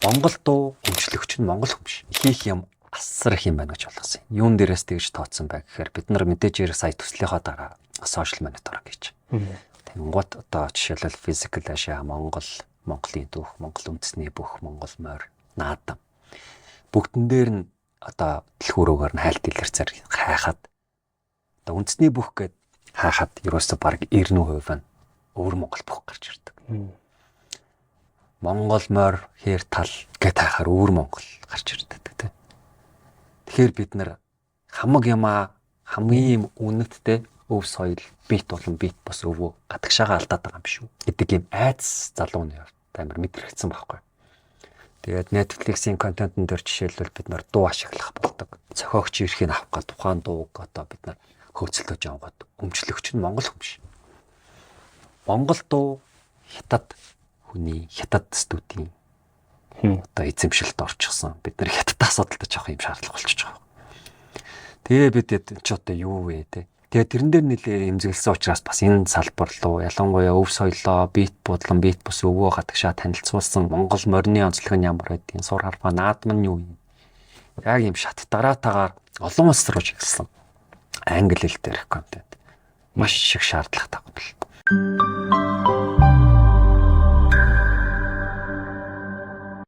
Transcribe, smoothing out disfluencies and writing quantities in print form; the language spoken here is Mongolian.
Монгол дуу өмчлөгч нь монгол хүн биш. Хийх юм асар их юм байна гэж ойлгосон. Юун дээрээс тэгж тооцсон бай гэхээр бид нар мэдээж хэрэг сая төслийнхоо дараа social monitoring хийж. Тэнгуут одоо жишээлбэл Physical Asia, Монгол, Монголын түүх, Монгол үндэсний бүх, Монгол морь, наадам. Бүгдэн дээр нь одоо дэлгүүрөөр нь хайлт илэрцээр хайхад одоо үндэсний бүх гэд хайхад ерөөсө бараг 90% нь өвөр Монгол бүх гарч ирдэг. Монгол морь хээр тал гэт хайхаар өвөр Монгол гарч ирдэг тийм. Тэгэхээр бид нар хамаг юмаа хамгийн үнэттэй өв соёл бит болон бит бус өвөө гадагшаага алдаад байгаа юм биш үү гэдэг юм айдас залууны хувьд амар мэдрэгдсэн байхгүй. Тэгээд Netflix-ийн контентын дээр жишээлбэл бид нар дуу ашиглах болдог. Зохиогч эрхийг авах гал тухайн дууг одоо бид нар хөөцөлдөөж явгад өмчлөгч нь монгол хүн биш. Монгол дуу хятад хүний, хятад студийн одоо эзэмшилд орчихсон. Бид нар хятадтай асуудалтай жоох юм шаардлага болчихж байгаа. Тэгээ бид ч одоо юу вэ те. Тэгээ тэрэн дээр нэлээ эмзэглэсэн учраас бас энэ салбар руу ялангуяа өв соёлоо, бит бодлон, бит бус өвөө гадагшаа танилцуулсан Монгол морины онцлог нь ямар байдгийг, сур харфаа наадам нь юу юм. Яг юм шат дараатаагаар олон улс руу чиглэсэн англи хэл дээрх контент маш их шаардлагатай байна.